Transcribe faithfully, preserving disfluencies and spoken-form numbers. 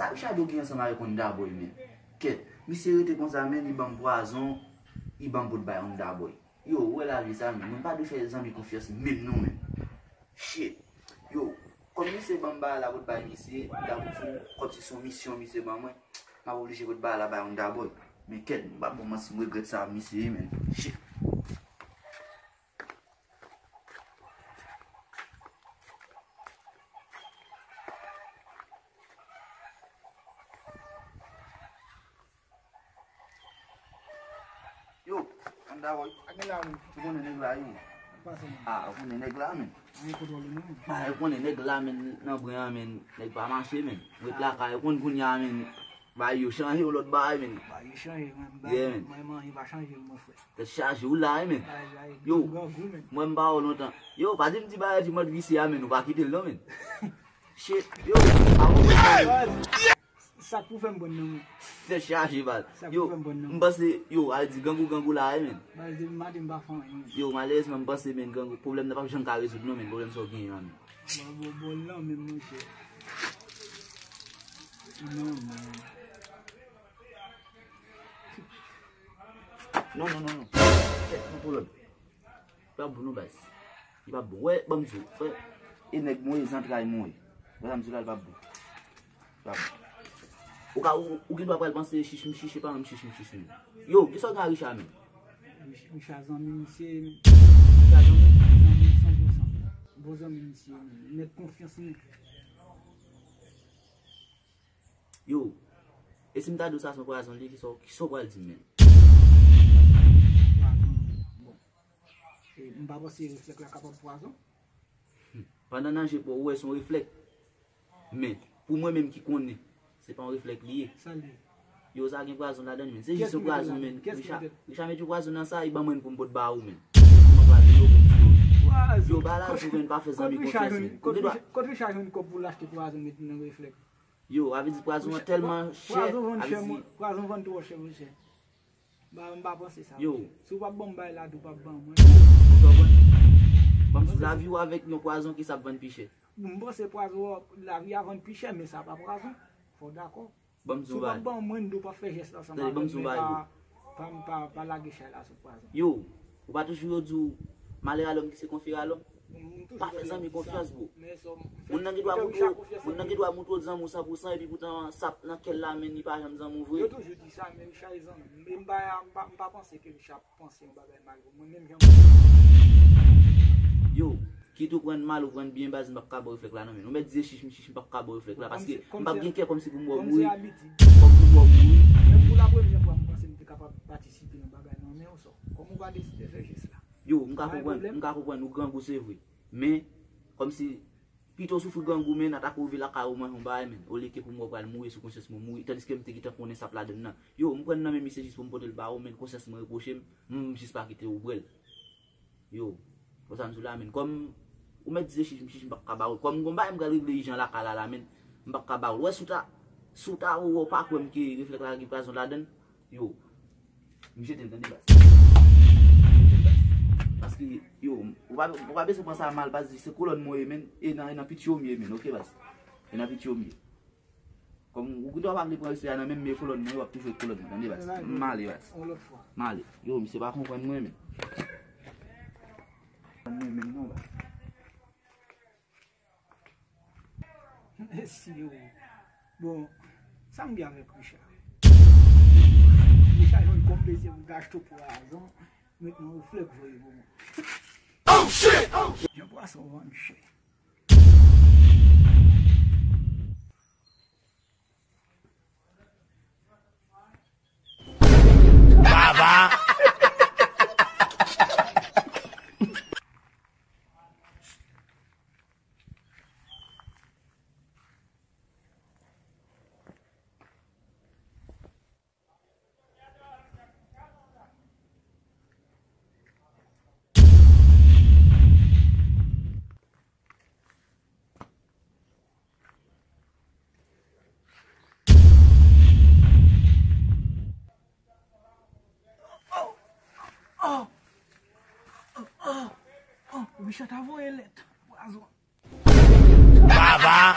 Sa Richardo gen ansanm avèk Wonda Boy, men? Kèt, misye rete konsa, men, li ban m pwazon, li ban m pot bay Wonda Boy. Yo, ou wè lavi sa, men. Mwen pa dwe fè zanmi konfyans menm non, men. Shit. Yo, kòm misye ban m bagay la pot bay misye, m ta pou di w, kòm se yon misyon misye ban mwen, m ap oblije pot bagay la bay Wonda Boy. Men kèt, m pa bon manti, m regrèt sa misye ye, men. Shit. Yo, Wonda Boy. Ak nèg la, wi. Ou konnen nèg la, wi. Pase, man. Ah, ou konnen nèg la, men. Mwen kontwole mwen, men. Ah, ou konnen nèg la, men, nan bren an, men. Nèg pa mache, men. Mwen lakay, ou konn kounye a, men. Bagay yo chanje, yon lòt bagay, men. Bagay yo chanje, mwen, yeah, men. Mwen manje pa chanje, mon frè. Tèt chaje, ou la, wi, men. Bagay, bagay, yo, grangou, men. Mwen, m pa wè w lontan. Yo, pa di m di bagay di mòd visye a, men, ou pa kite l, non, men. Shit, yo, pa wè w lontan. Sa k pou fè m pran nan mwen. Tèt chaje, baz. Sa k pou fè m pran nan mwen. Yo, m panse, yo, al di grangou, grangou la, wi, men. Baz, depi maten, m pa fè anyen, men. Yo, malerezman, m panse, men, grangou, pwoblèm nan p ap janm ka rezoud, non, men, pwoblèm sa w genyen an, men. Bon, bon, bon, non, men, monchè. Non, men. Non, non, non, non. Kèt, pran pwoblèm. Li p ap bon non, baz. Li p ap bon. Wè, ban m di w, frè. E nèg mwen, e zantray mwen. Wè sa m di w la, li p ap bon. Li p ap bon. Ou ka, ou, ou gen dwa pral panse chich m chich, e pa menm chich m chich, men. Yo, kisa w gen a Richard, men? Rich-, Richard zanmi misye, men. Richard zanmi? Zanmi san pou san. Bon zanmi misye, men. Mèt konfyans, men. Yo, e si m ta di w sa se yon pwazon li, kisa w, kisa w pral di m, men? Pwazon, bon. E, m pa panse reflèk la kapab pwazon. Hmm. Pandan nanje pa w, ou wè se yon reflèk. Men, pou mwen menm ki konnen, se pa yon reflèk li ye. Sa l ye? Yo, sa gen pwazon ladan l, men. Se jis yon pwazon, men. Richard, Richard met yon pwazon nan sa, li ban mwen pou m pot ba ou, men. Mwen pa di yo pou m di yo. Yo, ba la, ou pa fè zanmi konfyans, men. Kot Richard jwenn kòb pou l achte pwazon met nan reflèk? Yo, sa vle di pwazon an tèlman chè, pwazon vann chè, pwazon vann twò chè, monchè. Ba, m pa panse sa, monchè. Yo. Si w p ap ban m bagay la tou, w p ap ban mwen. Ou konprann? Ban m sou lavi w avèk yon pwazon ki sa ap vann pi chè. Bon, m panse pwazon, lavi a vann pi chè, men sa pa pwazon. Fò w dakò. Ban m di w bagay. Si w p ap ban mwen, m di w p ap fè jès la ansanm avè m, men pa, pa, pa, pa lage chay la sou pwazon. Yo, ou pa toujou yo di w, malè a lòm ki se konfye a lòm? Pa fè zanmi konfyans, bro. Moun nan gen dwa moutre w, moun nan gen dwa moutre w zanmi w san pou san, epi poutan sa nan kè l la, men li pa janm zanmi w vre. Yo toujou di sa, men Richard e zanmi m. Men m pa, m pa, m pa panse ke Richard panse yon bagay mal pou mwen, menm jan m. Yo, kit ou pran mal ou pran byen, baz, m p ap ka ba w reflèk la, non, men. Ou mèt di se chich m chich, m p ap ka ba w reflèk la, paske m p ap gen kè kòmsi pou m wè w mouri. Kòm pou m wè w mouri. Menm pou lapremyè fwa, m panse m te kapab patisipe nan bagay nan men w, sò. Kòm ou pa deside fè jès la. Yo, m ka konprann, m ka konprann, ou grangou, se vre. Men, kòmsi, pito w soufri grangou, men, atake w rive lakay ou manje yon bagay, men. Olye ke pou m wè w pral mouri sou konsyans mwen mouri, tandiske m te gentan konnen sa ap ladann nan. Yo, m pran nan men misye jis pou m pote l ba ou, men, konsyans mwen repwoche m, m jis pa kite w bwè l. Yo, konsa m di w la, men. Kòm ou mèt di se chich m chich, m p ap ka ba ou l. Kòm gon bagay m pral regle ijan lakay la, la, men, m p ap ka ba ou l. Ou wè, si w ta, si w ta wè w pa kwè m ke reflèk la gen pwazon ladann, yo, m jete l, tande, baz. M jete l, baz. Paske, yo, ou pa, ou pa bezwen pran sa mal, baz, se kolòn mwen ye, men, e nan, e nan pitye w m ye, men, oke, baz? E nan pitye w m ye. Kòm ou gen dwa pa vle pran respè a nan men m, men kolòn mwen, w ap toujou kolòn mwen, tande, baz? M ale, baz. M ale. Yo, misye pa konprann mwen, men. Mwen menm non, baz. Mèsi, yo. Bon, sa m gen avèk Richard? Richard jwenn kòb mesye pou l achte pwazon, met nan reflèk voye pou mwen. Oh, shit! Oh, shit! Jan pwason vann chè. Baba! Oh! Oh! Oh! Oh! Richard ta voye lèt. Pwazon. Baba!